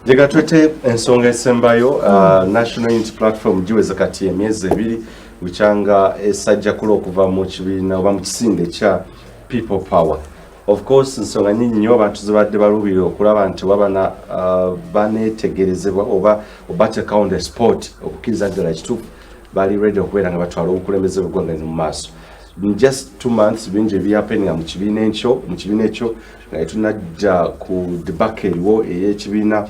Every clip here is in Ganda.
Njagala twete ensonga esembayo, National Unity Platform giweze kati emyezi 2 bukyanga esajjakula okuva mu kibiina oba mu kisinde ekya People Power. Of course, nsonga nyingi nnyo abantu zibadde baluubirira okulaba nti oba bana baneetegerezebwa oba obateeka on the spot okukkiriza ddala kituufu bali ready okubeera nga batwala obukulembeze bw'eggwanga lino mu maaso. In just 2 months, bingi ebihappeninga mu kibiina ekyo nga tetunajja ku debate eriwo ey'ekibiina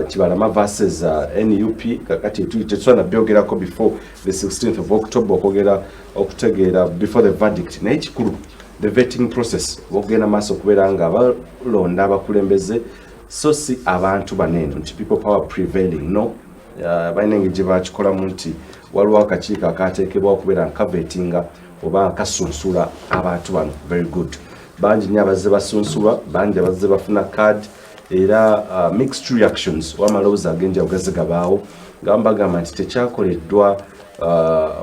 Kibalama versus NUP. Kakati tetusobola byogerako before the 16th of October, okwogera okutegeera before the verdict. Naye kikulu the vetting process okugenda maaso okubeera nga balonda abakulembeze, so si abantu baneeno nti People Power prevailing. No, balina engeri gye bakikolamu nti waliwo akakiiko akateekebwa okubeera nga kavetinga oba kasunsula abantu bano. Very good. Bangi nnyo abazze basunsulwa, bangi abazze bafuna card, era mixed reactions oba amaloboozi ag'enjawulo gazze gabaawo nga bagamba nti tekyakoleddwa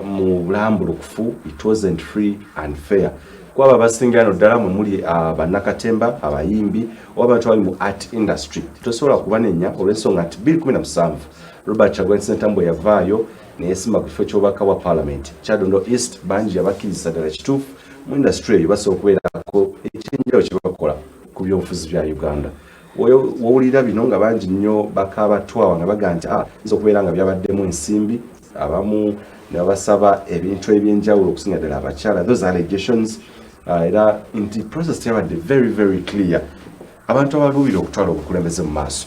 mu bulambulukufu, it wasn't free and fair. Kwaba abasingira no ddala mwe muli bannakatemba, abayimbi oba abantu abali mu art industry, tosobola kubanenya olw'ensonga nti 2017 Robert Kyagulanyi Ssentamu bwe yavaayo neyesimba ku kifo ky'obubaka bwa Parliament Kyadondo East, bangi abakkiriza ddala kituufu mu industry eyo basobola okubeerako ekyenjawulo kye bakola ku byobufuzi bya Uganda. Wowulira bino nga bangi nnyo bakabatwawa nga bagamba nti ah, nza okubeera nga byabaddemu ensimbi, abamu ne babasaba ebintu ebyenjawulo, okusinga ddala abakyala, those allegations, era nti process teyabadde very very clear. Abantu abaluubira okutwala obukulembeze mu maaso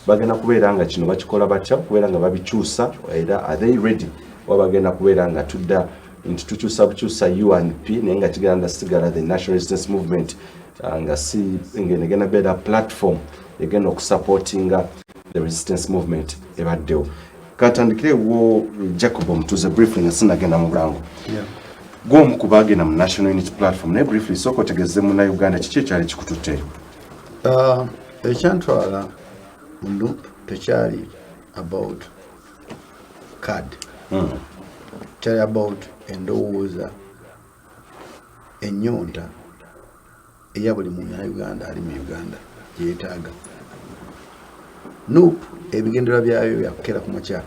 bagenda kubeera nga kino bakikola batya okubeera nga babikyusa? Era are they ready, oba bagenda kubeera nga tudda nti tukyusa bukyusa UNP naye nga kigenda sigala the National Resistance Movement, nga si ngeno egenda beera platform egenda okusupportinga the resistance movement ebaddewo? Katandikire wo Jacob Omutuze briefly nga sinagenda mu bulango. Gwomu ku bagenda mu National Unity Platform, naye briefly sooka otegeeze Munnayuganda kiki ekyali kikututteyo. Ekyantwala mu NUP tekyali about card, kyali about endowooza, ennyonta eya buli Munnayuganda ali mu Uganda gyeyeetaaga. NUP ebigendererwa byayo byakukera ku makya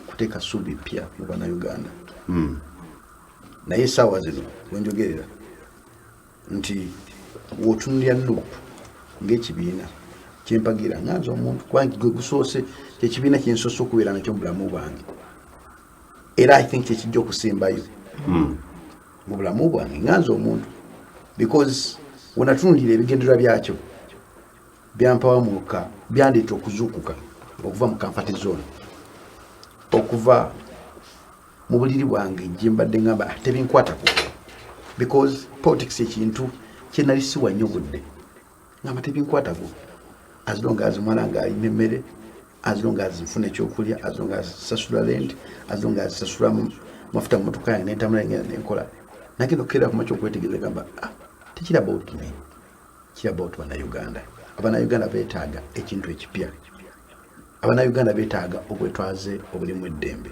kuteeka ssuubi ppya mu Bannayuganda. Naye essaawa zino wenjogerera nti wotunulira NUP ng'ekibiina kyempagira nga nze omuntu, kubanga gwe gusoose, kyekibiina kyensoose okubeera nakyo mu bulamu bwange, era I think kyekijja okusembayo mu bulamu bwange nga nze omuntu, because wenatunulira ebigendererwa byakyo byampawa muka, byandeeta okuzuukuka okuva mu comfort zone, okuva mu buliri bwange gye mbadde ngamba, "Ah, tebinkwatako," because politics ekintu kyenali siwa nnyo budde, ngamba tebinkwatako as long as mwana nga alina emmere, as long as nfuna ekyokulya, as long as sasula rent, as long as sasula mafuta mu motoka yange nentambula ngenda nenkola. Nagenda okukeera kumakya okwetegereza, gamba, "Ah, tekiri about me, kiri about Bannayuganda." Abannayuganda beetaaga ekintu ekipya, Abannayuganda beetaaga obwetwaze obulimu eddembe,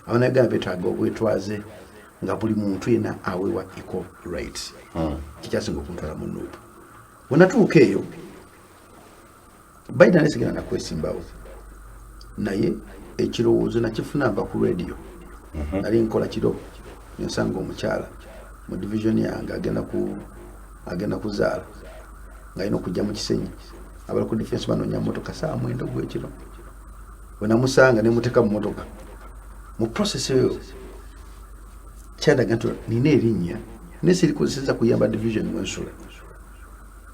Abannayuganda beetaaga obwetwaze nga buli muntu yenna aweebwa equal rights. Kikyasinga okuntwala mu NUP. Bwe natuuka eyo baida nesigenda nakwesimbawo, naye ekirowoozo nakifuna nva ku radio. Nali nkola kiro, nensanga omukyala mu division yange agenda kuzaala ng'alina okujja mu Kisenyi, abali ku defense banoonya motoka saa 9 ogwekiro. Bwe namusanga nemuteeka mu motoka, mu process eyo kyandaga nti nina erinnya naye sirikozeseza kuyamba division mwensula.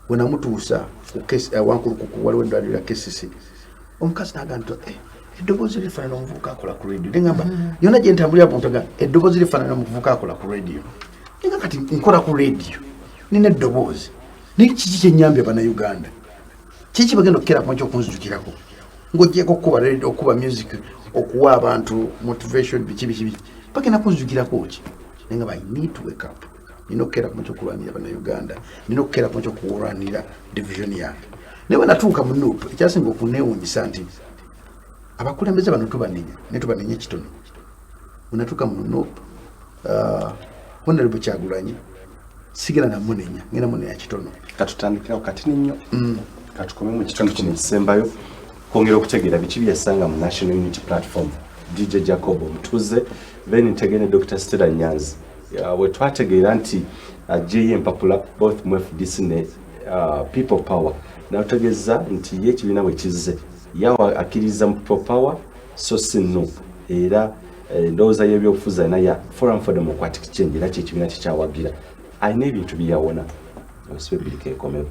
Bwe namutuusa ku Wankulukuku, waliwo eddwaliro lya KCC, omukazi naga nti, "Eh, eddoboozi lifaanana omuvubuka akola ku radio." Neŋamba yonna gye ntambulira buntu ga eddoboozi lifaanana omuvubuka akola ku radio. Nenga kati nkola ku radio, nina eddoboozi, naye kiki kyenyambye Bannayuganda? Kiki bagenda okukera kumakya okunzijukirako ng'ogyeko okukuba radio, okukuba music, okuwa abantu motivation, biki biki biki? Bagenda kunzijukirako ki? Nenga I need to wake up, nina okukera kumakya okulwanira Bannayuganda, nina okukera kumakya okulwanira division yange. Naye bwe natuuka mu NUP, ekyasinga okunewuunyisa nti abakulembeze bano tubanenya, naye tubanenya ekitono. Bwe natuuka mu NUP, Honorable Kyagulanyi sigenda namunenya, ngenda munenya kitono. Katutandikirawo katini nnyo, katukome mu kitundu kino ekisembayo. Kwongera okutegeera biki byeyasanga mu National Unity Platform, DJ Jacob Omutuze, then ntegere Dr Stella Nyanzi. Bwe twategeera nti aggyeyo empapula both mu FDC ne People Power, nategeeza nti ye ekibiina bwe kizze yawa akkiriza mu People Power so si NUP, era endowooza y'ebyobufuzi alina ya Forum for Democratic Change, era kyekibiina kikyawagira. Alina ebintu byeyawona. Osibe ebbiri keekomewo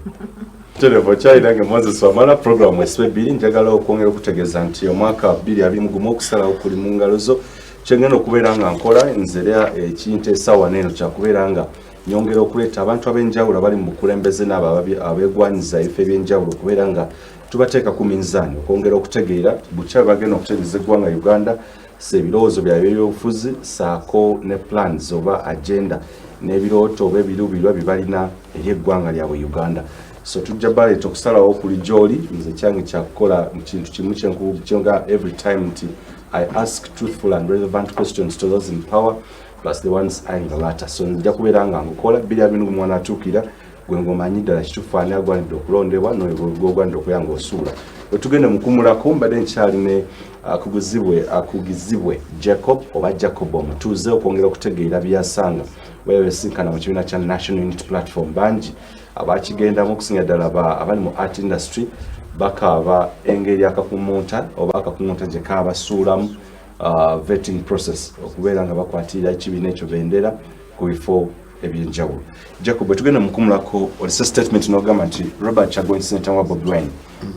terevo kyalinange Moses Wamala. Program esibe ebbiri, njagala okwongera okutegeeza nti omwaka 2021 okusalawo kuli mu ngalo zo. Kyengenda okubeera nga nkola nze era ekintu essaawa neeno kyakubeera nga nyongera okuleeta abantu ab'enjawulo abali mu bukulembeze n'abo abeegwanyiza ebifo ebyenjawulo, okubeera nga tubateeka ku minzaani okwongera okutegeera butya bagenda okutegeeza eggwanga Uganda, si ebirowoozo byabwe ebyobufuzi saako ne plans oba agenda n'ebirooto oba ebiruubirwa bye balina eri eggwanga lyabwe Uganda. So tujja baleeta okusalawo kuli gyoli. Nze kyange kyakukola kintu kimu kyenga every time nti I ask truthful and relevant questions to those in power plus the ones eyeing the latter. So nja kubeera nga ngukola 2021 atuukira gwe ng'omanyi ddala kituufu ani agwanidde okulondebwa nogwanidde okubeera ng'osuula. Wetugende mukumulako, mbadde nkyali ne Akugizibwe Jacob oba Jacob Omutuuze, okwongera okutegeera byasanga weyabesinkana mu kibiina kya National Unity Platform. Bangi abakigendamu, okusinga ddala abali mu art industry, bakaaba engeri akakumunta oba akakumunta gye kabasuulamu vetting process, okubeera nga bakwatirira ekibiina ekyo bendera ku bifo ebyenjawulo. Jacob, bwe tugenda mukumulako, olise statement n'ogamba nti Robert Kyagulanyi Ssentamu wa Bobi Wine,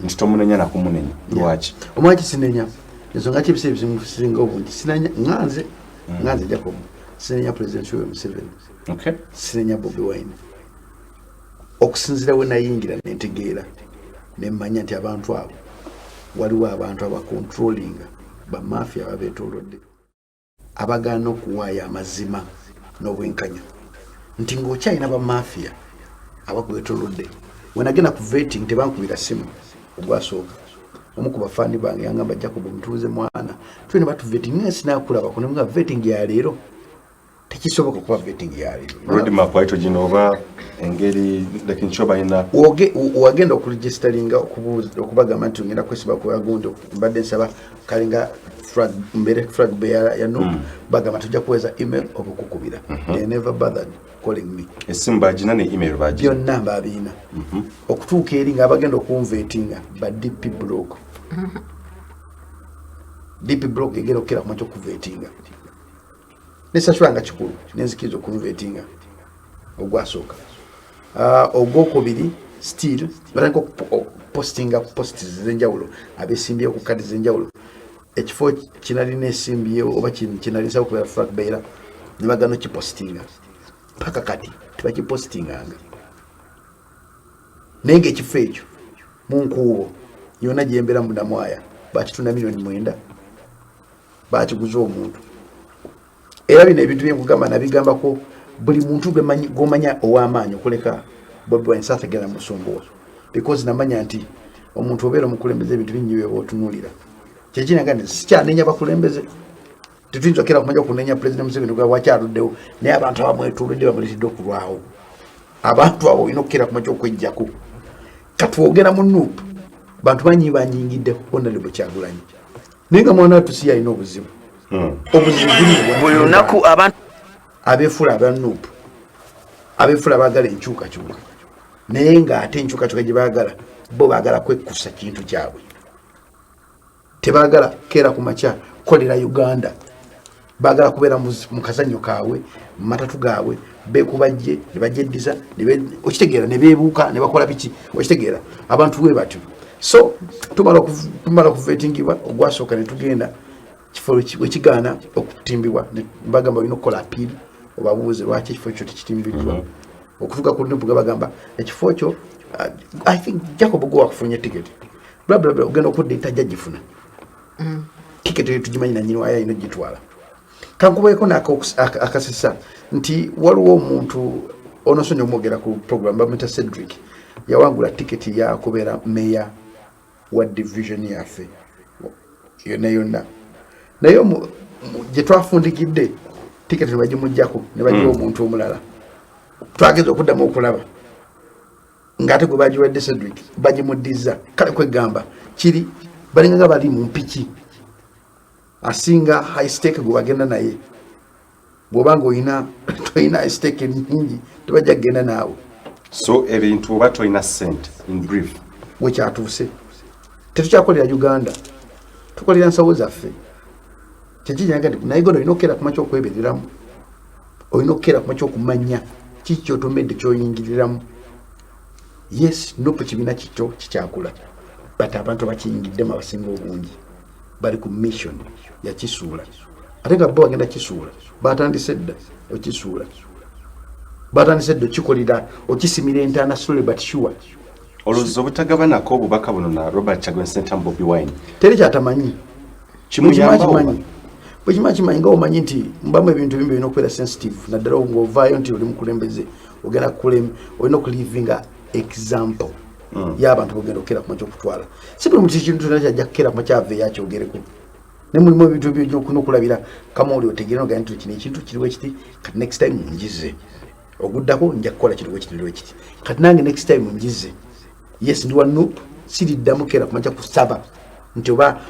nti tomunenya nakumunenya. Lwaki? Omwaki sinenya, ensonga ki ebiseera ebisinga obungi sinenya nganze Jacob sinenya President Yoweri Museveni, sinenya Bobi Wine. Okusinziira we nayingira nentegeera nemmanya nti abantu abo, waliwo abantu abacontrollinga, bamafia ababeetolodde, abagaana okuwaayo amazima n'obwenkanya, nti ng'okyalina bamafia abakwetolodde. Wenagenda ku vetting tebankubira simu. Ogwasooka, omu ku bafaani bange yangamba, "Jacob Omutuuze mwana, tulina batuvetting, naye sinakulabako." Nga vetting ya leero tekisoboka kuba vetting ya leero. Roadmap waito gino oba engeri lekinkyo balina? Wagenda okuregisteringa, okubagamba nti ngenda kwesiba kuagundi, mbadde nsaba kalinga flag, mbere flag bearer ya NUP. Bagamba tujja kuweza email oba okukubira. They never bothered calling me. Esimu bagina ne email bagina? Byonna mbabiina. Okutuuka eri nga abagenda okunvetinga ba DP Block. DP Block egenda okukera kumakya okuvetinga, nesasula nga kikulu, nenzikiriza okunvetinga ogwasooka. Ogwokubiri still batandika okupostinga posts ezenjawulo, abesimbyewo ku kadi zenjawulo. Ekifo kinalina esimbyewo oba kinalisa okubeera flag bearer, nebagana okipostinga. Paka kati tebakipostinganga, naye nga ekifo ekyo mu nkuubo yonna gyembeera munamwaya bakitunda 9 million, bakiguza omuntu. Era bino ebintu byenkugamba nabigambako buli muntu gwomanya ow'amaanyi okuleka Bobi Wine saategera musumbuwa, because namanya nti omuntu obeera omukulembeze ebintu bingi byeba otunuulira. Kyekinaga nti sikyanenya bakulembeze, tetuyinza kera kumanya okunenya President Museveni gwa wakyaluddewo, naye abantu abamwetolodde bamuleetedde okulwawo. Abantu abo olina okukera kumakya okwejjako. Katwogera mu NUP, bantu banyi banyingidde Honorable Kyagulanyi, naye nga mwana wattu si yalina obuzibu. Obuzibu buli buli lunaku abantu abeefuula aba NUP, abeefuula baagala enkyukakyuka, naye ng'ate enkyukakyuka gye baagala bo baagala kwekkusa kintu kyabwe. Tebaagala keera ku makya kukolera Uganda, baagala kubeera mu kazannyo kaabwe, mu matatu gaabwe, bekubajje ne bajeddiza okitegeera, ne beebuuka ne bakola biki, okitegeera. Abantu bwe batyo. So tumala okuvetingibwa ogwasooka, ne tugenda kifo wekigaana okutimbibwa, bagamba olina okukola appeal, obabuuze lwaki ekifo kyo tekitimbiddwa. Okutuuka ku NUP bagamba ekifo kyo, I think Jacob gwe wakufunye ticket, bla bla bla. Ogenda okudda etajja gifuna tiketi eyo, tugimanyi nanyini waayo alina ogitwala. Kankubeeko akasesa nti waliwo omuntu onosonya omwogera ku program, bamwita Cedric, yawangula tiketi yakubeera meya wa division yaffe yonna yonna, naye gye twafundikidde tiketi ne bagimugjako ne bagiwa omuntu omulala. Twageza okuddamu okulaba ng'ate gwe bagiwadde Cedric bagimuddiza. Kale kwegamba kiri Balinga nga bali mu mpiki, asinga high stake gwe bagenda naye. Bw'oba nga olina, tolina high stake nyingi, tebajja kugenda naawe. So ebintu oba tolina sente, in brief. Wekyatuuse tetukyakolera Uganda, tukolera nsawo zaffe. Kyekinyaga nti naye gono olina okukeera kumakya okwebereramu, olina okukeera kumakya okumanya kiki kyotomedde kyoyingiriramu. Yes, NUP kibiina kikyo kikyakula, but abantu abakiyingiddemu abasinga obungi bali ku mission yakisuula, ate nga bo bagenda kisuula. Batandise dda okisuula, batandise dda okikolera, okisimira entaana, slowly but sure. Olowooza obutagabanako obubaka buno na Robert Kyagulanyi Ssentamu, Bobi Wine, Teri kyatamanyi. kimuyamba oba? Bwekimanyi, bwekimanyi, kimanyi nga omanyi nti mbamu ebintu ebimu birina okubeera sensitive, naddala ng'ovaayo nti oli mukulembeze, ogenda kukulem, olina okuleavinga example y'abantu bogenda okukeera kuma kyokutwala. Si buli muntu kintu kyonna kyajja kukeera kuma kyaveeyo akyogereko, ne mulimu ebintu byolina okulabira kamooli, otegere nogaa nti kino ekintu kiriwo ekiti, kati next time njize oguddako nja kukola kiriwo ekiti ekiti, kati nange next time njize. Yes, ndi wa NUP, siriddamu keera kumakya kusaba nti oba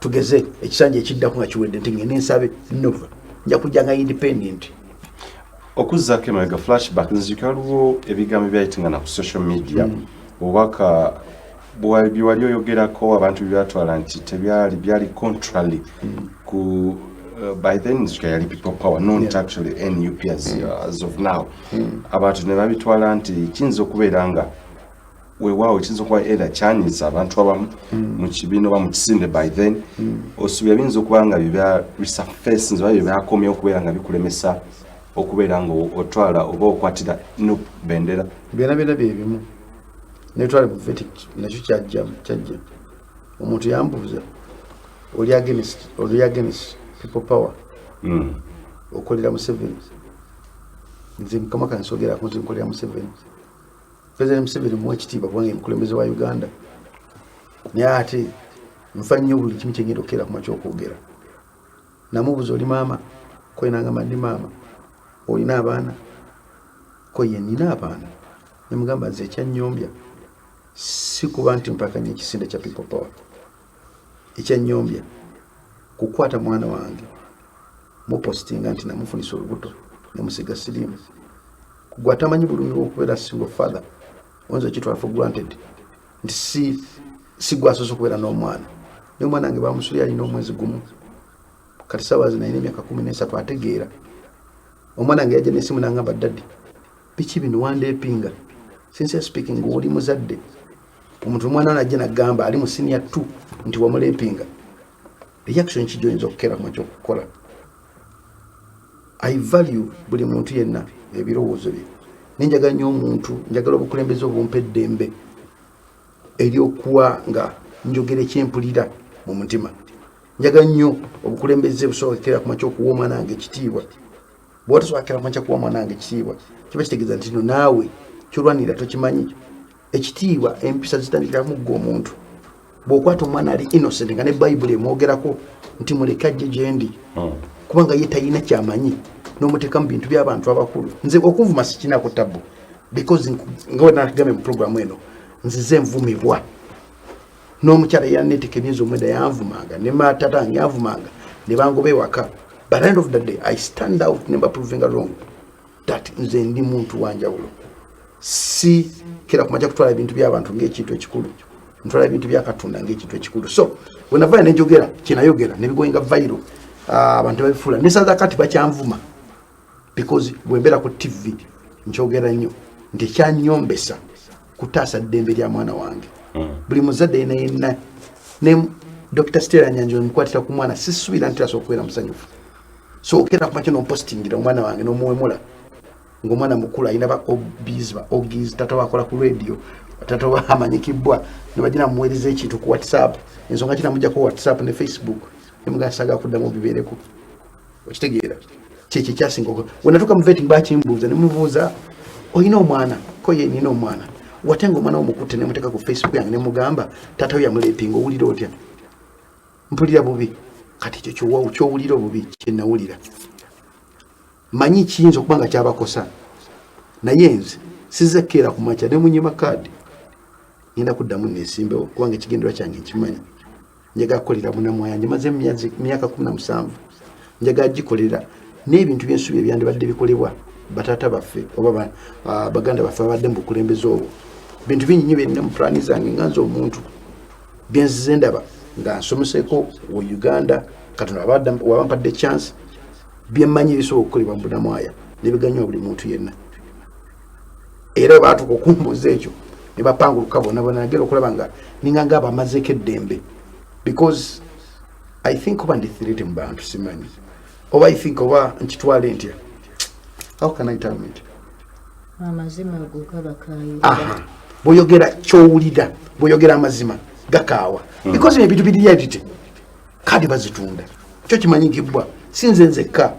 tugeze ekisanja ekiddako nga kiwedde nti ngende nsabe nova, nja kujja nga independent. Okuzzaako emabega, flashback, nzijukira waliwo ebigambo ebyayitingana ku social media, obubaka bye wali oyogerako, abantu byebatwala nti tebyali, byali contrary ku by then nzijukira yali People Power, not actually NUP as of now. Abantu ne babitwala nti kiyinza okubeera nga weewaawo kiyinza okuba era kyanyiza abantu abamu mu kibiina oba mu kisinde by then. Osuubira biyinza okuba nga byebya resurface oba byebyakomyewo okubeera nga bikulemesa okubeera nga otwala oba okwatira NUP bendera? Byona byona byebimu. Netwale mu vetting, nakyo kyajja kyajja omuntu yambuuza, oli against People Power, okolera Museveni? Nze mukama kansogerako nti nkolera Museveni. President Museveni muwa ekitiibwa kubanga ye mukulembeze wa Uganda, naye ate nfa nnyo buli kimu kyengenda okukeera kuma kyokwogera. Namubuuza, "Oli maama?" Ko nangamba, "Ndi maama." "Olina abaana?" Ko ye, "Nina abaana." Nemugamba, "Nze ekyannyombya si kuba nti mpakanya ekisinde kya People Power, ekyannyombya kukwata mwana wange mupostinga nti namufunisa olubuto nemusiga siriimu. Gwe atamanyi bulumi bwokubeera single father oyinza okitwala for granted nti si gwe asoose okubeera n'omwana, naye omwana wange bamusulya alina omwezi gumu, kati saawa zino alina emyaka 13, ategeera. Omwana wange yajja nesimu nangamba, 'Daddy, biki bino? Wandepinga?' Since speaking, oli muzadde, omuntu omwana najja nagamba ali mu senior 2 nti wamulepinga, reaction ki gyoyinza okukeera ku kyokukola? I value buli muntu yenna, ebirowoozo bye, nenjagala nnyo omuntu, njagala obukulembeze obumpa eddembe eryokuwa nga njogera ekyempulira mu mutima. Njagala nnyo obukulembeze busobola kumakya okuwa omwana wange ekitiibwa. Bwoba tosobola kumakya kuwa omwana wange ekitiibwa, kiba kitegeeza nti no naawe kyolwanirira tokimanyi. Ekitiibwa, empisa zitandikiramu gwe omuntu. Bw'okwata omwana ali innocent, nga ne Bayibuli emwogerako nti muleke ajje gyendi, kubanga ye talina kyamanyi, n'omuteeka mu bintu by'abantu abakulu. Nze okunvuma sikinako tabu, because nga wenagambye mu programu eno, nzize nvumibwa n'omukyala yaneeteka emyezi 9 yanvumanga, ne matata wange yanvumanga ne bangoba ewaka, but end of the day I stand out ne mbaprovinga wrong that nze ndi muntu wanjawulo. Si kera kumaja kutwala ebintu by'abantu ng'ekintu ekikulu, ntwala ebintu bya Katonda ng'ekintu ekikulu. So wenavayo nenjogera kyenayogera nebigoinga viral, abantu babifuula nesaza, kati bakyanvuma because bwembeera ku TV nkyogera nnyo nti ekyanyombesa kutaasa ddembe lya mwana wange. Buli muzadde yena yenna, ne Dr Stella Nyanjo mukwatira ku mwana, sisuubira nti asobola okubeera musanyufu. So okera kumakya nompostingira omwana wange nomuwemula ngaomwana mukulu, alina ba obs, ba ogis, tata wakola ku radio, tata amanyikibwa, nebagira muweereza ekintu ku WhatsApp. Ensonga kinamujjako WhatsApp ne Facebook, nemugasaga kuddamu bibeereko. Okitegeera kyekyo ekyasinga. Wenatuka mu vetting bakimbuuza, nemubuuza, "Olina omwana?" Ko ye, "Nina omwana." "Wate nga omwana womukutte nemuteeka ku Facebook yange nemugamba taata we yamulepinga, owulira otya?" "Mpulira bubi." Kati ekyo kyowulira obubi kyenawulira, manyi kiyinza okuba nga kyabakosa, naye nze size keera ku makya nemunyima kaadi, ngenda kuddamu nesimbewo kubanga ekigendera kyange nkimanyi. Njagala kukolera Bunamwaya. Ngimaze myaka 17, njagala gikolera n'ebintu byensubi ebyandibadde bikolebwa bataata baffe oba baganda baffe abadde mu bukulembeze obwo. Bintu bingi nnyo byerina mu pulaani zange nga nze omuntu, byenzize ndaba nga nsomeseeko mu Uganda. Katonda waba mpadde chance, byemmanyi ebisobola okukolebwa mu Bunamwaya nebiganywa buli muntu yenna. Era batuuka okumbuuza ekyo ne bapanguluka bonna bonna, nagenda okulaba nga ninga nga abamazeeko eddembe, because I think oba ndi threat mu bantu, simanyi oba I think oba nkitwale ntya. How can I term it? Amazima ago gabakaayira. Aha, bw'oyogera kyowulira, bw'oyogera amazima gakaawa, because ebintu biri reality. Kadi bazitunda, kyo kimanyikibwa, si nze nzekka.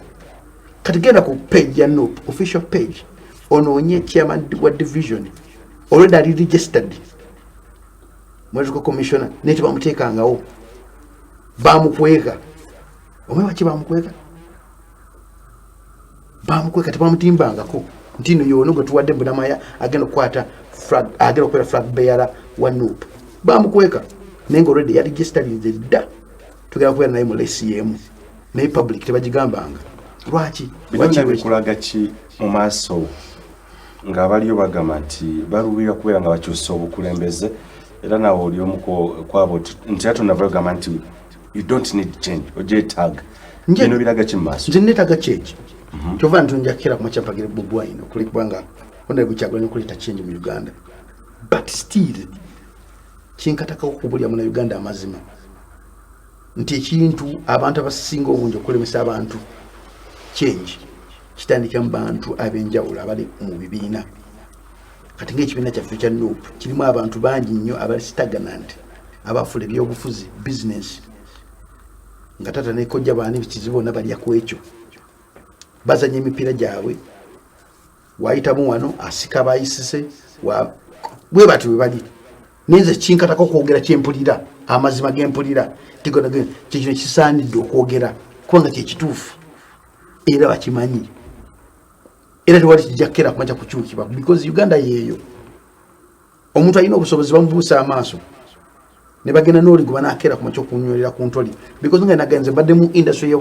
Kati genda ku page ya NUP official page, onoonye chairman wa division already ali registered mu electoral commissioner, naye tebamuteekangawo, bamukweka. Omanyi waki bamukweka? Bamukweka, tebamutimbangako nti no yono gwe tuwadde Bunamwaya agenda okukwata flag, agenda okubeera flag bearer wa NUP. Bamukweka, naye nga already yaregisterinze dda, tugenda kubeera naye mu race yemu, naye public tebagigambanga. Lwaki? Bino Lwaki? Bikulaga ki mu maaso ng'abaliyo bagamba nti baluubirira kubeera nga bakyusa obukulembeze, era nawe oli omu kwabo nti era tonava gamba nti you don't need change, ogyetaaga? Bino biraga ki mu maaso? Nze neetaaga change. Kyova nti nja kukera ku makya mpagire Bobi Wine, kubanga Honorable Kyagulanyi okuleeta change mu Uganda. But still kinkatako okubulya muna Uganda amazima nti ekintu abantu abasinga obungi okulemesa abantu change kitandikira mu bantu ab'enjawulo abali mu bibiina. Kati ngaekibiina kyaffe kya NUP kirimu abantu bangi nnyo abali stagnant, abafuula ebyobufuzi business, nga tata nekojja baani bikizibu bonna balya ku ekyo, bazanya emipiira gyabwe, wayitamu wano asika bayisise bwe bati bwe bali. Naye nze kinkatako okwogera kyempulira, amazima gempulira, kyekino kisaanidde okwogera kubanga kyekituufu era bakimanyi, era tewali kijja kukera kumakya kukyukibwa, because Uganda yeeyo. Omuntu alina obusobozi bamubuusa amaaso ne bagenda n'oli gwe banakeera kumakya okunywerera ku ntoli, because nga nagenze mbadde mu industry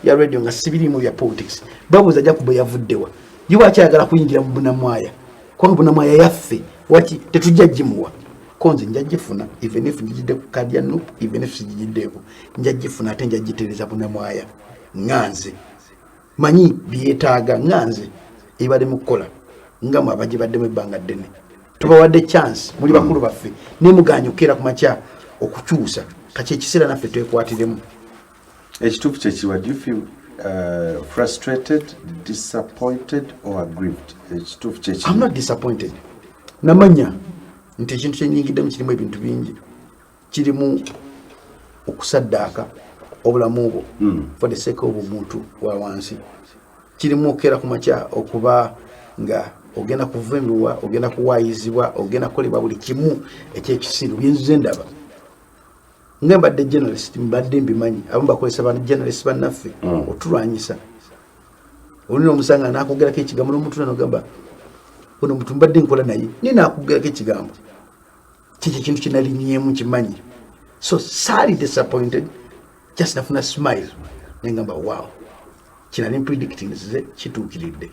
ya radio nga sibirimu bya politics, babuuza ajja kuba yavuddewa, ye waki ayagala kuyingira mu Bunamwaya, kubanga Bunamwaya yaffe, waki tetujja gimuwa? Ko nze nja gifuna, even if njigidde ku kadi ya NUP, even if sigigiddeeko, nja gifuna ate nja gitereeza Bunamwaya nga nze manyi byetaaga, nga nze ebali mu kukola nga mwe abagibaddemu ebbanga ddene. Tubawadde chance, muli bakulu baffe, nemuganya okukeera ku makya okukyusa. Kati ekiseera naffe twekwatiremu. Ekituufu kyekiwa, do you feel frustrated, disappointed or aggrieved? Ekituufu kyeki? I'm not disappointed. Namanya nti ekintu kyenyingiddemu kirimu ebintu bingi, kirimu okusaddaaka obulamu bwo for the sake of omuntu wa wansi, kirimu okukeera ku makya okuba nga ogenda kuvumirwa, ogenda kuwaayizibwa, ogenda kukolebwa buli kimu ekyekisiru. Byenzize ndaba nga mbadde journalist, mbadde mbimanyi, abamu bakozesa ba journalist bannaffe otulwanyisa. Olina omusanga nakwogerako ekigambo nomuntu nogamba ono muntu mbadde nkola naye, naye nakwogerako ekigambo kikyo, ekintu kyenalinyeemu kimanyi. So saali disappointed, just nafuna smile nengamba, "Wow, kinali predicting nze kituukiridde,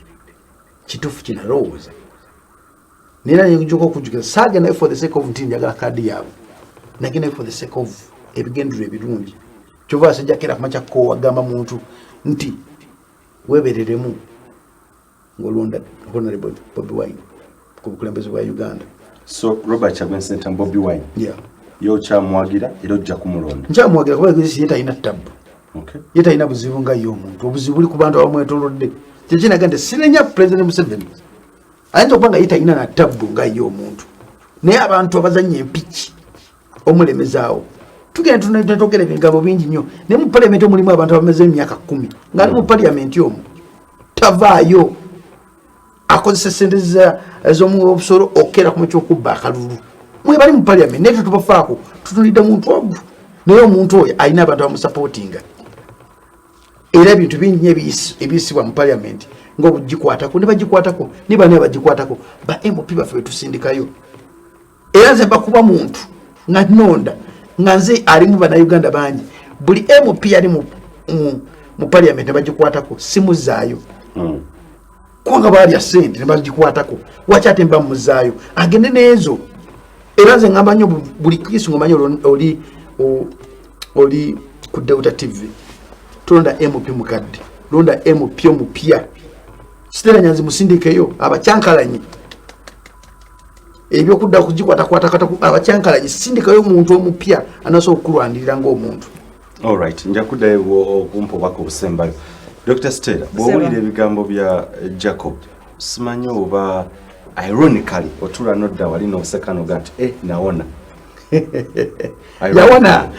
kituufu kinalowooza." Nera nenjuka okujjukira saagendayo for the sake of nti njagala kaadi yaabwe, nagendayo for the sake of ebigendererwa ebirungi. Kyova asajja kera kumakya kowagamba muntu nti webereremu ng'olonda Honorable Bobi Wine ku bukulembeze bwa Uganda. So Robert Kyagulanyi Ssentamu, Bobi Wine, yeah. ye okyamuwagira era ojja kumulonda? Nkyamuwagira kuba ye talina tabbu. Ye talina buzibu nga ye omuntu, obuzibu buli ku bantu abamwetolodde. Kyekinaga nti sinenya President Museveni, ayinza okuba nga ye talina na tabbu nga ye omuntu, naye abantu abazanya empiki omulemezaawo. Tugenda tetwogera ebigambo bingi nnyo, naye mu paliyamenti omulimu abantu abamaze emyaka 10 ngaali mu paliyamenti omwo, tavaayo, akozesa sente ez'omusolo okukera ku kyokubba akalulu. Mwebali mu paliyamenti, naye tetubafaako, tutunulidde muntu ogwo. Naye omuntu oyo alina abantu abamusapootinga, era ebintu bingi nnyo ebiyisibwa mu paliyamenti ngaobugikwatako ne bagikwatako, ne bani abagikwatako, ba MP baffe betusindikayo. Era nze bakuba muntu nga nonda Nga nze alimu Bannayuganda bangi, buli MP ali mu parliament ne bagikwatako, simuzaayo, kubanga baalya sente ne bagikwatako. Waki ate mba muzaayo agende n'ezo? Era nze ngamba nnyo buli kisi ngomanyi oli ku Delta TV, tolonda MP mukadde, londa MP omupya. Stella Nyanzi musindikeyo abakyankalanyi ebyokudda kugikwatakwata, abakyankalanyi. Sindikayo omuntu omupya anasobola okukulwanirira ngaomuntu. Alright, nja kuddayo okumpa obubaka obusembayo. Dr Stella, bw'owulira ebigambo bya Jacob, simanyi oba ironically otuula nodda wali n'oseka noga nti e nawona. Yawona,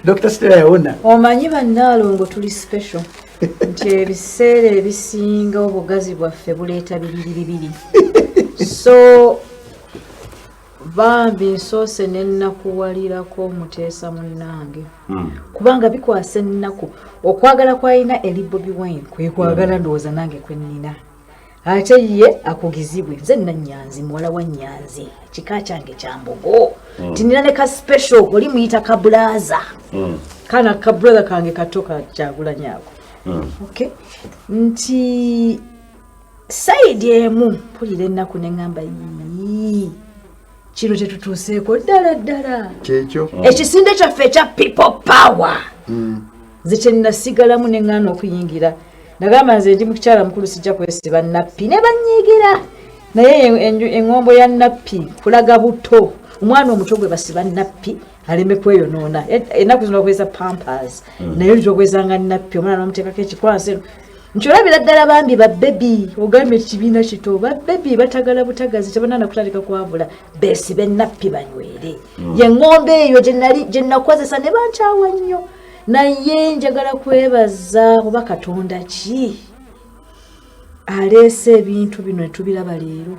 Dr Stella yawona. Omanyi bannaalongo tuli special nti ebiseera ebisinga obugazi bwaffe buleeta bibiri bibiri, so bambi nsoose nenakuwalirako Muteesa munnange, kubanga bikwasa ennaku okwagala kwalina eri Bobi Wine kwekwagala ndowooza nange kwenina, ate ye akugizibwe. Nze Nanyanzi, muwala wa Nyanzi, kika kyange kya Mbogo, tinina ne ka special oli muyita ka brother, kana ka brother kange kato kakyagulanyako. Okay, nti side emu mpulira ennaku neŋŋamba, "Yii, kino kyetutuuseeko ddala ddala?" Kyekyo. Ekisinde kyaffe ekya People Power, nze kyenasigalamu neŋŋaana okuyingira. Nagamba nze ndi mukyala mukulu, sijja kwesiba nappi ne banyiigira, naye eŋŋombo ya nappi kulaga buto. Omwana omuto gwe basiba nappi aleme kweyonoona. Ennaku zino bakozesa Pampers, naye oli tokozesanga nappi, omwana nomuteekako ekikwansi nti olabira ddala. Bambi babebi, ogambye ekibiina kito, babebi batagala butagazi, tebanana kutandika kwavula, besibe nappi banywere. Ye ŋŋombe eyo gye nakozesa ne bankyawa nnyo. Naye njagala kwebaza oba Katonda ki aleese ebintu bino ne tubiraba leero.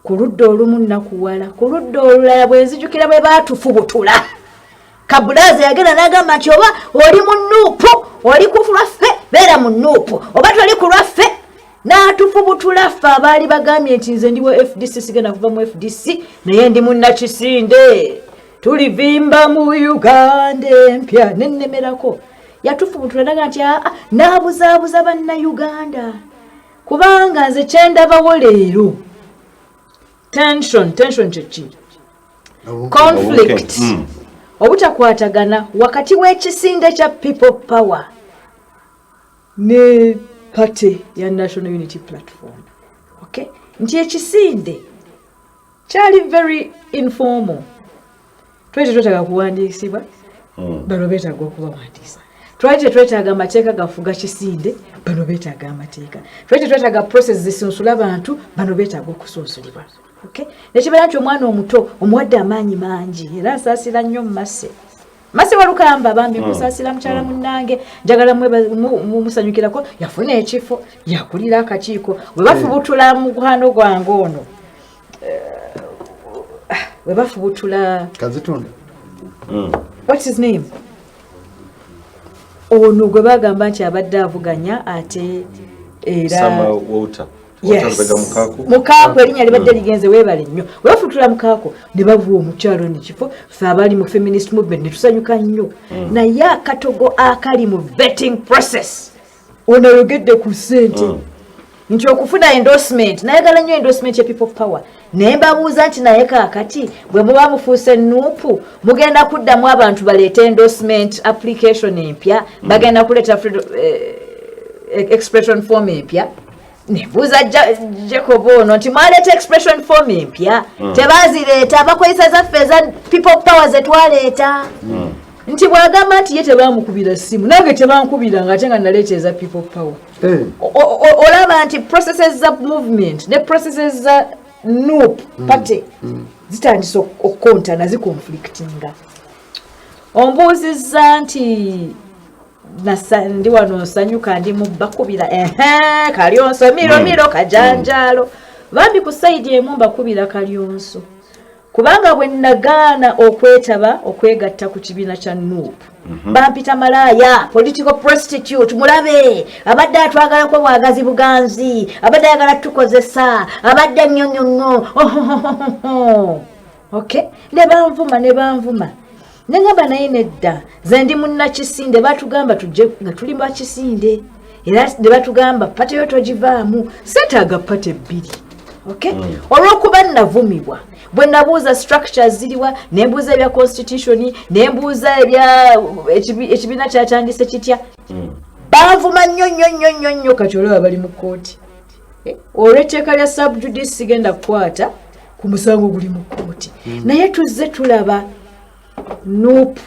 Ku ludda olumu nnakuwala, ku ludda olulala bwe nzijukira bwe baatufubutula, kabulaza yagenda n'agamba nti oba oli mu NUP, oli ku lwaffe, beera mu NUP, oba toli ku lwaffe, n'atufubutula ffe abaali bagambye nti nze ndi wa FDC, sigenda kuva mu FDC, naye ndi munnakisinde, tulivimba mu Uganda empya, nennemerako. Yatufubutula naga nti aa, n'abuzaabuza Bannayuganda, kubanga nze kyendabawo leero tension. Tension kyeki? Conflict, obutakwatagana wakati w'ekisinde kya People Power ne party ya National Unity Platform. Okay, nti ekisinde kyali very informal, twali tetwetaaga kuwandiisibwa, bano beetaaga okubawandiisa. Twali tetwetaaga amateeka gafuga kisinde, bano beetaaga amateeka. Twali tetwetaaga process zisunsula bantu, bano beetaaga okusunsulibwa. Okay, nekibeera nti omwana omuto omuwadde amaanyi mangi. Era nsaasira nnyo Mumase, Mase Walukamba, bambi nkusaasira mukyala munnange, njagala musanyukirako, yafuna ekifo, yakulira akakiiko. Bwe bafubutula mukwano gwange ono, bwe bafubutula Kazitunda. What's his name, ono gwe bagamba nti abadde avuganya ate era Sama Walter. Yes. Walter Mukaku. Mukaako, erinnya libadde ligenze, weebale nnyo. Webafutula Mukaako ne bavuwa omukyalo nekifo, fe abali mu feminist movement ne tusanyuka nnyo. Naye akatogo akali mu vetting process, ono ayogedde ku ssente nti okufuna endorsement, nayagala nnyo endorsement ya People Power, naye mbabuuza nti naye kaakati bwe muba mufuuse NUP, mugenda kuddamu abantu baleete endorsement application empya? Bagenda kuleeta expression form empya? Nebuuza Jacob ono nti mwaleeta expression form empya? Tebazireeta, bakozesa zaffe eza People Power zetwaleeta. Nti bwagamba nti ye tebamukubira simu, nange tebankubira nga ate nga naleeta eza People Power. Olaba nti processes za movement ne processes za NUP party zitandise okukontana, ziconflictinga. Ombuuzizza nti ndi wano nsanyuka, ndi mubakubira ehe kalyonso miro miro kajanjaalo. Bambi ku side emu mbakubira kalyonso, kubanga bwe nagaana okwetaba, okwegatta ku kibiina kya NUP, bampita malaaya, political prostitute, mulabe abadde atwagalako bwagazi buganzi, abadde ayagala tukozesa, abadde nnyonnyonno. Okay, Ne banvuma, ne banvuma, neŋŋamba naye nedda, nze ndi munnakisinde. Batugamba tujje nga tuli bakisinde, era ne batugamba party yo togivaamu, seetaaga party ebbiri. Okay? Olw'okuba navumibwa, bwe nabuuza structures ziriwa, nembuuza ebya constitution, nembuuza ebya ekibiina kyatandise kitya, banvuma nnyo nnyo nnyo nnyo nnyo. Kati olaba bali mu kkooti. Olw'etteeka lya sub judice, sigenda kukwata ku musango guli mu kkooti, naye tuzze tulaba NUP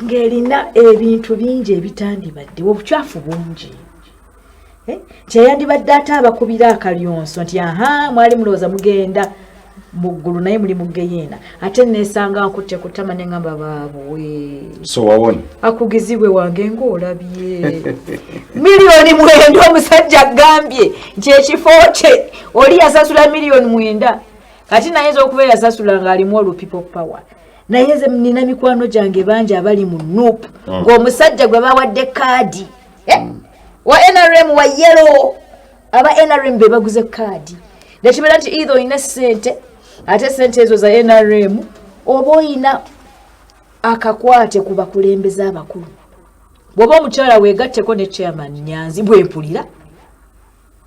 ng'erina ebintu bingi ebitandibaddewo, obukyafu bungi. Nti eyandibadde ate abakubira akalyonso nti aha, mwali mulowooza mugenda mu ggulu, naye muli mu geyeena. Ate nesanga nkutte ku ttama neŋŋamba baabuwe. So wawona? Akugizibwe wange ng'olabye 9 million. Omusajja agambye nti ekifo kye oli yasasula 9 million. Kati nayinza okuba yasasula ng'alimu olwo People Power, naye nze nina mikwano gyange bangi abali mu NUP, ng'omusajja gwe bawadde kaadi, wa NRM, wa yellow, aba NRM be baguze kaadi. Nekibeera nti either olina sente, ate sente ezo za NRM, oba oyina akakwate ku bakulembeze abakulu. Bw'oba omukyala, weegatteko ne chairman Nyanzi, bwempulira.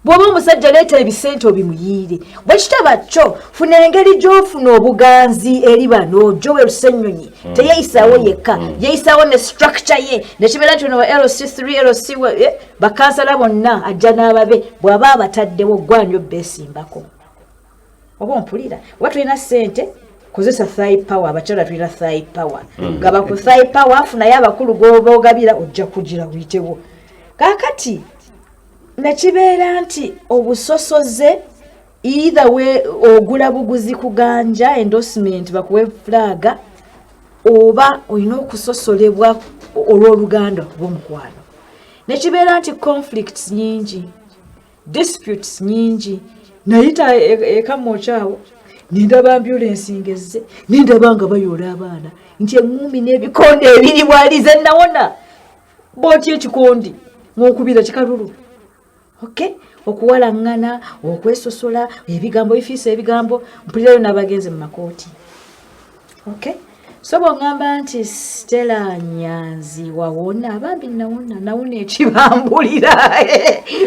Bw'oba omusajja, leeta ebisente obimuyiire. Bwe kitaba kyo, funa engeri gy'ofuna obuganzi eri bano. Joel Ssenyonyi teyeyisaawo yekka, yeyisaawo ne structure ye. Nekibeera nti ono wa LC3, LC bakansala bonna ajja n'ababe. Bw'aba abataddewo, gwanyo beesimbako. Oba ompulira? Oba tulina ssente, kozesa thigh power. Abakyala tulina thigh power. Gaba ku thigh power, afunayo abakulu g'oba ogabira, ojja kugira wuyitewo. Kaakati nekibeera nti obusosoze, either we ogula buguzi kuganja endorsement bakuwe flag, oba olina okusosolebwa olw'oluganda oba omukwano. Nekibeera nti conflicts nyingi, disputes nyingi. Nayita ekamwokyawo, nindaba ambulance ngezze, nindaba nga bayoola abaana nti eŋŋumi n'ebikonde ebiri bwalize. Nawona bwotya ekikondi ng'okubira kikalulu. Okay, okuwalaŋŋana, okwesosola, ebigambo bifiisa ebigambo, mpulirayo n'abagenze mu makooti. Okay, so bw'oŋŋamba nti Stella Nyanzi wawona, bambi nawona, nawona ekibambulira.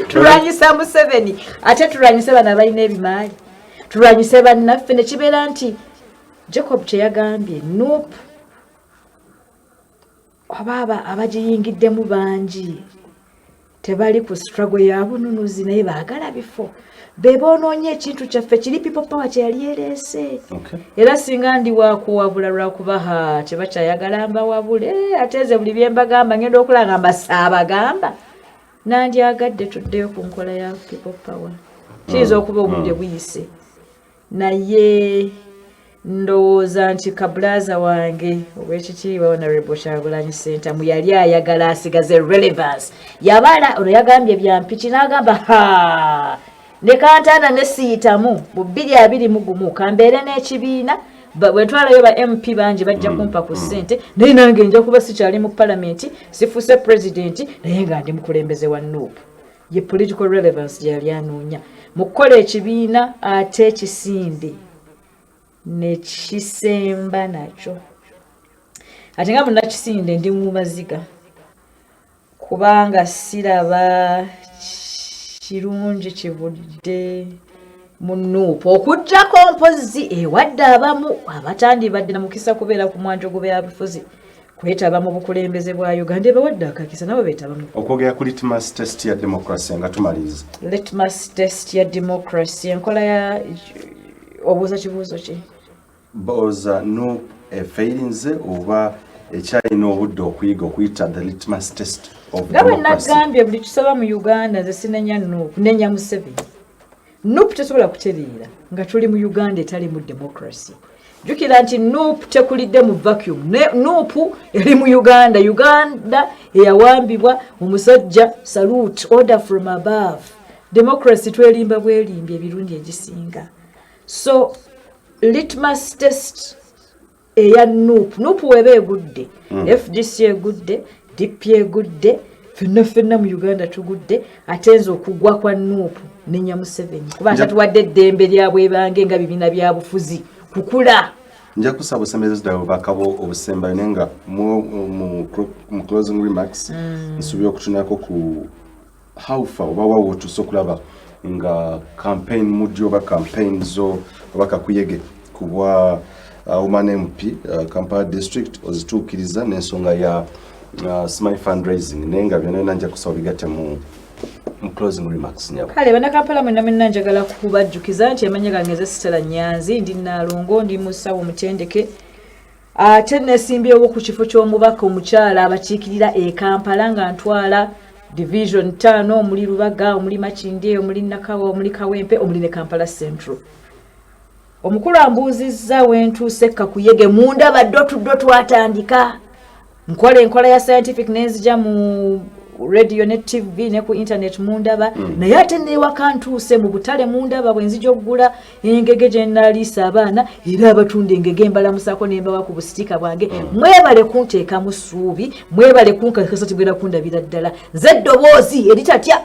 Tulwanyisa Museveni, ate tulwanyise bano abalina ebimaali, tulwanyise bannaffe. Nekibeera nti Jacob kyeyagambye, NUP oba abagiyingiddemu bangi tebali ku struggle ya bununuzi, naye baagala bifo. Be boonoonya ekintu kyaffe kiri People Power kyeyali ereese. Era singa ndi wakuwabula, lwakubaha tebakyayagala mbawabule, ate nze buli byembagamba ngenda okulanga mbasaabagamba. Nandyagadde tuddeyo ku nkola ya People Power. Kiyinza okuba obudde buyise, naye ndowooza nti kabulaza wange owekitiibwa Honorable Kyagulanyi Sentamu yali ayagala asigaze relevance. Yabala ono yagambye byampiki, n'agamba ha nekantaana ne siyitamu mu 2021, kambeere n'ekibiina. Bwentwalayo ba MP bangi bajja kumpa ku ssente, naye nange nja kuba sikyali mu palamenti, sifuuse pulezidenti, naye nga ndi mukulembeze wa NUP. Ye political relevance gye yali anoonya mu kukola ekibiina, ate ekisinde nekisemba nakyo. Ate nga munakisinde ndi mu maziga, kubanga siraba kirungi kivudde mu NUP, okugjako mpozi ewadde abamu abatandibadde na mukisa kubeera ku mwanjo gw'ebyabufuzi kwetaba mu bukulembeze bwa Uganda. Ebawadde akakisa nabo beetaba mu Okwogera ku litmus test ya democracy nga tumaliriza. Litmus test ya democracy, enkola ya, obuuza kibuuzo ki? Booza NUP efeirinze oba ekyalina obudde okuyiga okuyita the litmus test of Nga bwe democracy? Nagambye, buli kisoba mu Uganda nze sinenya NUP, nenya Museveni. NUP tesobola kutereera nga tuli mu Uganda etali mu democracy. Jjukira nti NUP tekulidde mu vacuum. NUP eri mu Uganda, Uganda eyawambibwa omusajja. Salute, order from above. Democracy twelimba bwerimbi ebirungi egisinga. So litmus test eya NUP, NUP weba egudde, FDC egudde, DP egudde, ffenna ffenna mu Uganda tugudde. Ate nze okugwa kwa NUP nenya Museveni, kuba tatuwadde eddembe lya bwebange nga bibiina bya bufuzi kukula. Nja kusaba osembereza ddala obubaka bwo obusembayo, naye nga mu closing remarks nsuubira okutunako ku how far oba wawa otuuse okulaba nga campaign mujjo oba campaign zo oba kakuyege ku bwa woman MP Kampala district ozituukiriza n'ensonga ya smile fundraising, naye nga byonna byonna nja kusaba bigatte mu closing remarks, nyabo. Kale bannakampala mwenna mwenna, njagala kubajjukiza nti amanya gange nze Stella Nyanzi, ndi Naalongo, ndi musawo mutendeke, ate nesimbyewo ku kifo ky'omubaka omukyala abakiikirira e Kampala, nga ntwala division 5, omuli Lubaga, omuli Makindye, omuli Nakawa, omuli Kawempe, omuli ne Kampala Central. Omukulu ambuuzizza wentuuse kakuyege. Mundaba ddo twatandika nkola enkola ya scientific, nenzija mu radio ne TV ne ku internet mundaba, naye ate newaka ntuuse mu butale mundaba. Bwe nzija okugula engege gye naliisa abaana, era abatunda engege mbalamusaako nembawa ku busitika bwange. Mwebale kunteekamu ssuubi, mwebale kunkakasa tibwera kundabira ddala. Nze eddoboozi eritatya.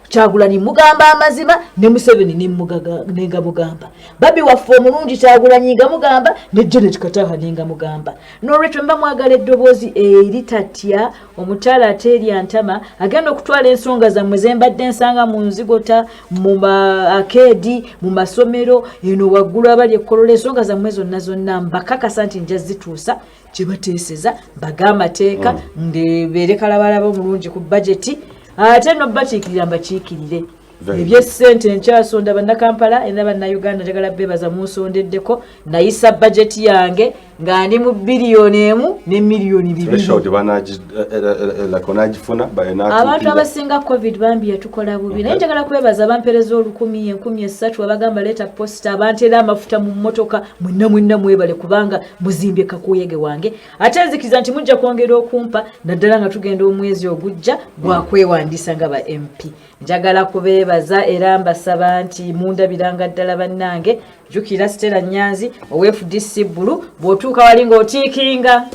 Kyagulanyi mugamba amazima, ne Museveni nengamugamba. Babi waffe omulungi Kyagulanyi nga mugamba, ne Janet Kataha nenga mugamba. Nolwekyo mba mwagala eddoboozi eritatya, omukyala ateerya ntama, agenda okutwala ensonga zammwe zembadde nsanga mu nzigota, mu akeedi, mu masomero eno waggulu abali ekkolola. Ensonga zammwe zonna zonna mbakakasa nti nja zituusa kyebateeseza, mbaga amateeka, ndebeere kalabalaba omulungi ku bajeti, ate nobakiikirira mbakiikirire. Ebyesente nkyasonda. Bannakampala era Bannayuganda, njagala bebaza munsondeddeko. Nayisa bajeti yange nga ndi mu 1 ne 2 miliyoni. Onagifuna. Abantu abasinga COVID bambi yatukola bubi, naye njagala kwebaza abampereza 1000, 3000, abagamba leeta posita, abanteera amafuta mu mmotoka. Mwenna mwenna mwebale, kubanga muzimbye kakuyege wange. Ate nzikiriza nti mujja kwongera okumpa, naddala nga tugenda omwezi ogujja gwakwewandiisa nga ba MP. Njagala kubeebaza era mbasaba nti mundabiranga ddala. Bannange, jjukira Stella Nyanzi owa FDC Bbulu, bw'otuuka wali ng'otiikinga.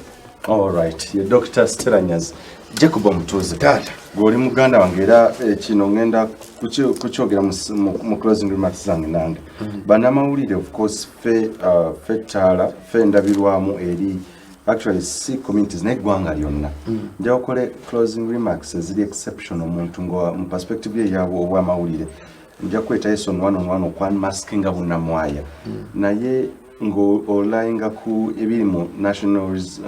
Alright, ye Dr Stella Nyanzi. Jacob Omutuuze. Taata. Gweoli muganda wange, era kino ngenda kukyogera mu closing remarks zange nange. Bannamawulire, of course, fe ttaala, fe endabirwamu eri actually si communities naye eggwanga lyonna. Nja okole closing remarks eziri exceptional, omuntu nga mu perspective ye yaabwe obwamawulire. Nja kweta yes on one on one okwanmaskinga bunnamwaya, naye ng'olayinga ku ebiri mu National Unity.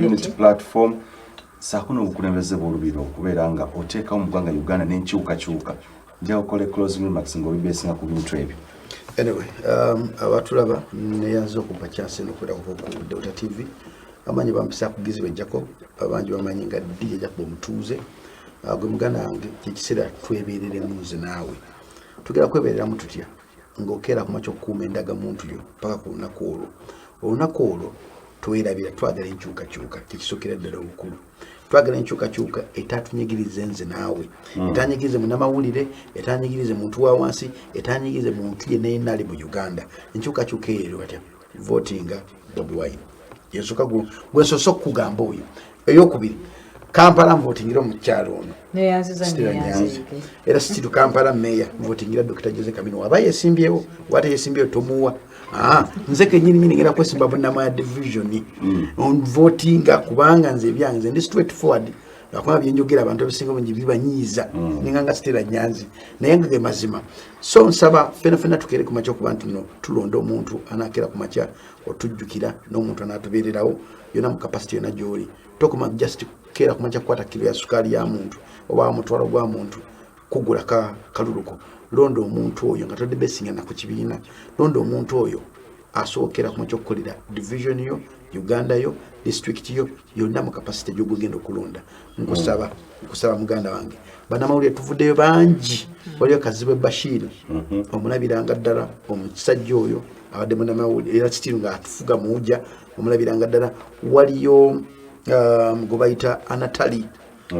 Unity Platform saako n'obukulembeze bw'olubiri okubeera nga oteekawo mu ggwanga Uganda n'enkyukakyuka. Nja okole closing remarks ng'obibeesinga ku bintu ebyo. Anyway, abatulaba, neyanza okumpa chance nokubeerako ku Delta TV. Amanyi bampisa kugizibwa Jacob, abangi bamanyi nga DJ Jacob Omutuuze. Gwe muganda wange, kyekiseera twebereremu nze naawe. Tugenda kwebereramu tutya? Ng'okeera ku makya okukuuma endagamuntu yo paka ku lunaku olwo. Olunaku olwo twerabira. Twagala enkyukakyuka, kyekisookera ddala obukulu. Twagala enkyukakyuka etatunyigirize nze naawe, etanyigirize munamawulire, etanyigirize muntu wa wansi, etanyigirize muntu yenna yenna ali mu Uganda. Enkyukakyuka eyo eri batya? Votinga Bobi Wine, yensooka gwensoose okukugamba oyo. Eyokubiri, Kampala nvotingira omukyalo ono Neyanziza. Stella Nyanzi. Neyanziza. Era still Kampala meya nvotingira Dr Jose Kamino aba yesimbyewo. Wate yesimbyewo tomuwa. Ah, nze kenyini nyini ngenda kwesimba Bunamwaya division, nvotinga kubanga nze ebyange nze ndi straight forward, lwakuba byenjogera abantu abasinga bungi bibanyiiza, ninga nga Stella Nyanzi, naye nga ge mazima. So nsaba fena fena tukere ku makya okuba nti no tulonda omuntu anaakera ku makya otujjukira n'omuntu anaatubeererawo yonna mu capacity yonna gy'oli. Tokoma just keera ku makya kukwata kiro ya sukaali ya muntu oba omutwalo gwa muntu kugula ka kaluluko. Londa omuntu oyo nga todde besinga na ku kibiina. Londa omuntu oyo asookera ku makya okukolera division yo, Uganda yo, district yo yonna mu capacity gyogugenda okulonda. Nkusaba, nkusaba muganda wange. Bannamawulire tuvuddeyo bangi. Waliyo Kazibwe Bashir, omulabiranga ddala omusajja oyo abadde munnamawulire era kitiru ng'atufuga muwuja, omulabiranga ddala. Waliyo gwe bayita Anatali.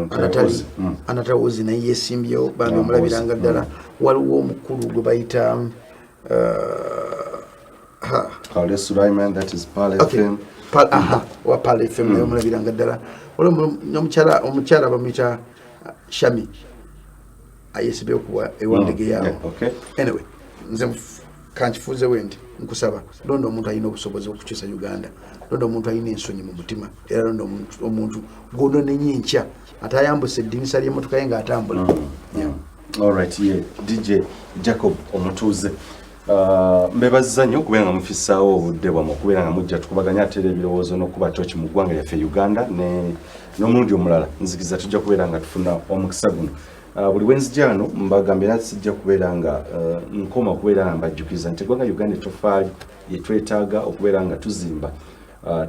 Anatali. Ozi. Anatali Ozi naye yesimbyewo bambi, omulabiranga Ozi. ddala. Waliwo omukulu gwe bayita ha, Kale Sulaiman, that is Pearl Okay. FM. Aha, wa Pearl FM naye omulabiranga ddala. Waliwo n'omukyala, omukyala bamuyita Shami, ayesibye okuwa ewandege yaawo. Yeah, okay. Anyway, nze Kankifuuze bwe nti, nkusaba londa omuntu alina obusobozi okukyusa Uganda, londa omuntu alina ensonyi mu mutima, era londa omuntu gwononenya enkya ate ayambuse eddinisa ly'emmotoka ye ng'atambula. Yeah. Alright, ye DJ Jacob Omutuuze. Mbebaziza nnyo okubeera nga mufissaawo obudde bwammwe okubeera nga mujja tukubaganya ate era ebirowoozo n'okuba toki mu ggwanga lyaffe Uganda n'omulundi omulala nzikiriza tujja kubeera nga tufuna omukisa guno. Buli wenzija wano mbagamba era sijja kubeera nga nkoma okubeera nga mbajjukiza nti eggwanga Uganda ettofaali yetwetaaga okubeera nga tuzimba.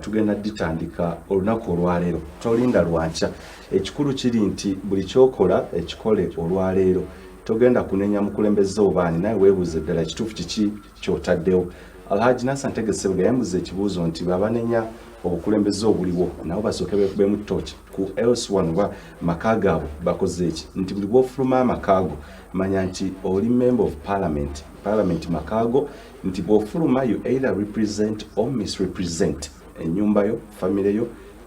Tugenda ditandika olunaku olwaleero, tolinda lwankya. Ekikulu kiri nti buli kyokola ekikole olwaleero. Togenda kunenya mukulembeze obaani, naye weebuuze ddala kituufu kiki kyotaddewo. Alhaji Nasa Ntege Sebega yambuza ekibuuzo nti babanenya obukulembeze obuliwo nabo basooke beekubemu tooki ku ls1 oba maka gaabwe bakoze eki, nti buli bw'ofuluma amakaago manya nti oli member of parliament, parliament makaago, nti bw'ofuluma you either represent or misrepresent ennyumba yo, famire yo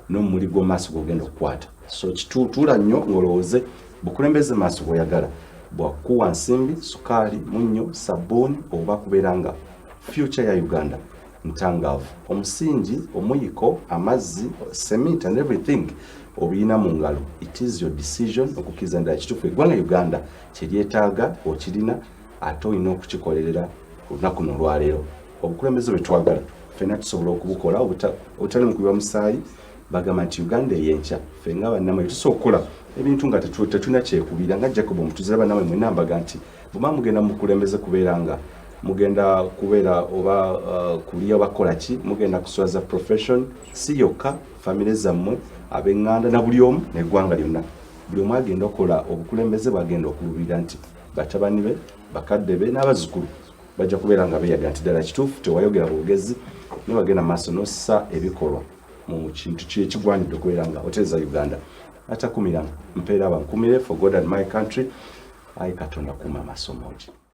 n'omumuli gw'omaaso gw'ogenda okukwata. So kituutuula nnyo ng'olowooze bukulembeze maaso bw'oyagala bwakuwa nsimbi, sukaali, munnyo, sabbuuni oba kubeera nga future ya Uganda ntangaavu. Omusingi, omuyiko, amazzi, cement and everything obiyina mu ngalo. It is your decision okukkiriza ddala kituufu eggwanga Uganda kyeryetaaga okirina, ate olina okukikolerera olunaku nolwaleero. Obukulembeze bwe twagala ffenna tusobola okubukola obutali mukubiwa musaayi. Bagamba nti Uganda eyenkya ffe nga bannamwe tusobola okukola ebintu nga tetulina kyekubira. Nga Jacob Omutuzira, bannamwe mwenna mbaga nti bwema mugenda mukulembeze kubeera nga mugenda kubeera oba kulya oba kukola ki, mugenda kuswaza profession si yokka, famire zammwe, ab'eŋŋanda na buli omu n'eggwanga lyonna. Buli omu agenda okukola obukulembeze bwagenda okulubirira nti batabani be, bakadde be n'abazzukulu bajja kubeera nga beeyaga nti ddala kituufu tewayogera bwogezi, naye wagenda maaso n'ossa ebikolwa mu kintu ekigwanidde okubeera nga otereeza Uganda. Atakumira mpeera abankumire. For God and my country. Ayi Katonda, kuuma amaaso moogi.